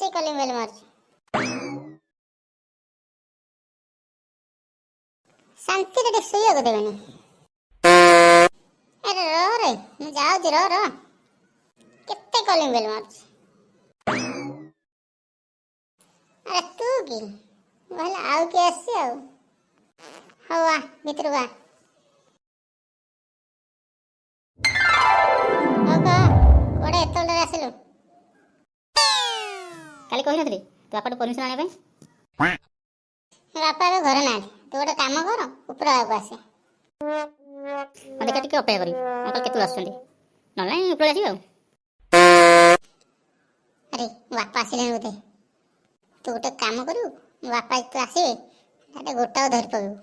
ସେ calling bell ମାରୁଛି। ଶାନ୍ତିରେ ଟିକେ ଶୋଇବାକୁ ଦେବେନି। ଆରେ ରହ ରେ, ମୁଁ ଯାଉଛି, ରହ ରହ। କେତେ କଲିଂ ବେଲ୍ ମାରୁଛି? ଆରେ ତୁ କି? ମୁଁ କହିଲି ଆଉ କିଏ ଆସିଛି। ଆଉ ହଉ, ଆ ଭିତରକୁ ଆ। ହଉ କହ, କୁଆଡ଼େ ଏତେବେଳେ ଆସିଲୁ? କାଲି କହିନଥିଲି ତୋ ବାପାଠୁ ପରମିସନ୍ ଆଣିବା ପାଇଁ? ମୋ ବାପା ଏବେ ଘରେ ନାହାନ୍ତି। ତୁ ଗୋଟେ କାମ କର, ଉପର ଆଗକୁ ଆସେ। ହଁ, ଦେଖିବା, ଟିକେ ଅପେକ୍ଷା କରିବି, ଅଙ୍କଲ କେତେବେଳେ ଆସୁଛନ୍ତି। ନହେଲେ ନାଇଁ, ଉପରେ ଆସିବି ଆଉ। ଆରେ, ମୋ ବାପା ଆସିଲେଣି ବୋଧେ। ତୁ ଗୋଟେ କାମ କରିବୁ, ମୋ ବାପା ଯେତେବେଳେ ଆସିବେ ତାହେଲେ ଗୋଟାକୁ ଧରି ପକେଇବୁ।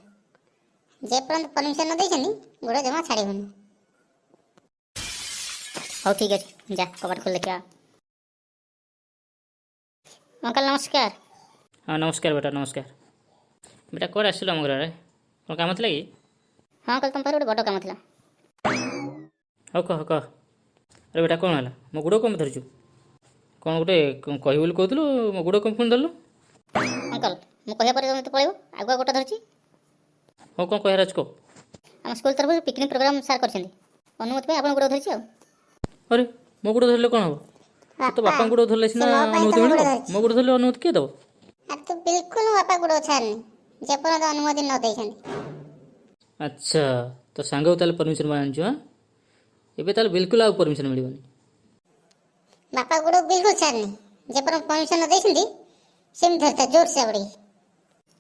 ଯେ ପର୍ଯ୍ୟନ୍ତ ପରମିସନ୍ ନ ଦେଇଛନ୍ତି, ଗୋଡ଼ ଜମା ଛାଡ଼ିବୁନି। ହଉ, ଠିକ୍ ଅଛି, ଯା କବାଟ ଖୋଲି ଦେଖିବା। ଅଙ୍କଲ, ନମସ୍କାର। ହଁ, ନମସ୍କାର ବେଟା, ନମସ୍କାର ବେଟା। କୁଆଡ଼େ ଆସିଲୁ ଆମ ଘରେ? କ'ଣ କାମ ଥିଲା କି? ହଁ ଅଙ୍କଲ, ତୁମ ପାଖରେ ଗୋଟେ ବଡ଼ କାମ ଥିଲା। ହଉ, କହ କହ। ଆରେ ବେଟା, କ'ଣ ହେଲା? ମୋ ଗୋଡ଼ କ'ଣ ଧରିଛୁ? କ'ଣ ଗୋଟେ କହିବୁ ବୋଲି କହୁଥିଲୁ, ମୋ ଗୋଡ଼ କ'ଣ ପୁଣି ଧରିଲୁ? ଅଙ୍କଲ, ମୁଁ କହିବା ପରେ ତମେ ତ ପଳେଇବ। ଆଗୁଆ ଗୋଟା ଧରିଛି। ହଉ, କ'ଣ କହିବାର ଅଛି କହ। ଆମ ସ୍କୁଲ ତରଫରୁ ପିକନିକ୍ ପ୍ରୋଗ୍ରାମ ସାର୍ କରିଛନ୍ତି। ଅନୁମତି ପାଇଁ ଆପଣଙ୍କ ଗୋଡ଼ ଧରିଛି ଆଉ। ଆରେ, ମୋ ଗୋଡ଼ ଧରିଲେ କ'ଣ ହେବ? ତୋ ବାପାଙ୍କ ଗୋଡ଼ ଧରିଲେ ସିନା ସେ ମୋ ପାଇଁ ଅନୁମତି ତମ ମିଳିବ। ଗୋଡ଼ ଧରିଛି। ମୋ ଗୋଡ଼ ଧରିଲେ ଅନୁମତି କିଏ ଦେବ? ଆରେ, ତୁ ବିଲକୁଲ ମୋ ବାପା ଗୋଡ଼ ଛାଡ଼ନି, ଯେପର୍ଯ୍ୟନ୍ତ ଅନୁମତି ନ ଦେଇଛନ୍ତି। ଆଚ୍ଛା, ତୋ ସାଙ୍ଗକୁ ତାହେଲେ ପରମିସନ୍ ଆଣିଛୁ? ହଁ, ଏବେ ତାହେଲେ ବିଲକୁଲ ଆଉ ପରମିସନ୍ ମିଳିବନି। ବାପା ଗୋଡ଼ ବିଲକୁଲ ଛାଡ଼ନି, ଯେପର୍ଯ୍ୟନ୍ତ ପରମିସନ୍ ନ ଦେଇଛନ୍ତି। ସେମିତି ଧରିଥା ଜୋର ସେ ଜାବୁଡ଼ିକି।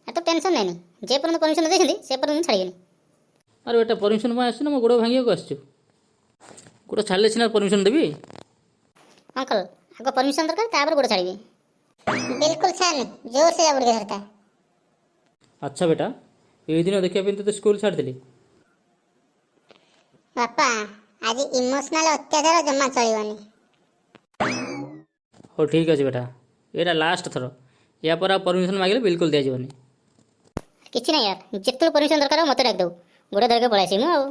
ଆଉ ତ ଟେନସନ୍ ନେନି, ଯେ ପର୍ଯ୍ୟନ୍ତ ପରମିସନ୍ ନ ଦେଇଛନ୍ତି ସେ ପର୍ଯ୍ୟନ୍ତ ମୁଁ ଛାଡ଼ିବିନି। ଆରେ ବେଟା, ପରମିସନ୍ ପାଇଁ ଆସିଛୁ ନା ମୋ ଗୋଡ଼ ଭାଙ୍ଗିବାକୁ ଆସିଛୁ? ଗୋଡ଼ ଛାଡ଼ିଲେ ସିନା ପରମିସନ୍ ଦେବି। ଅଙ୍କଲ, ଆଗ ପରମିସନ୍ ଦରକାର, ତାପରେ ଗୋଡ଼ ଛାଡ଼ିବି। ବିଲକୁଲ ଛାଡ଼ନି, ଜୋର ସେ ଜାବୁଡ଼ିକି ଧରିଥା। ଆଚ୍ଛା ବେଟା, ଏଇ ଦିନ ଦେଖିବା ପାଇଁ ତୋତେ ସ୍କୁଲ ଛାଡ଼ିଥିଲି। ବାପା, ଆଜି ଇମୋସନାଲ ଅତ୍ୟାଚାର ଜମା ଚଳିବନି। ହଉ, ଠିକ୍ ଅଛି ବେଟା, ଏଇଟା ଲାଷ୍ଟ ଥର। ୟା ପରେ ଆଉ ପରମିସନ୍ ମାଗିଲେ ବିଲକୁଲ ଦିଆଯିବନି। କିଛି ନାହିଁ ୟାର, ଯେତେବେଳେ ପରମିସନ୍ ଦରକାର ହେବ ମୋତେ ଡାକିଦେବୁ, ଗୋଡ଼ ଧରିକି ପଳେଇ ଆସିବି ମୁଁ ଆଉ।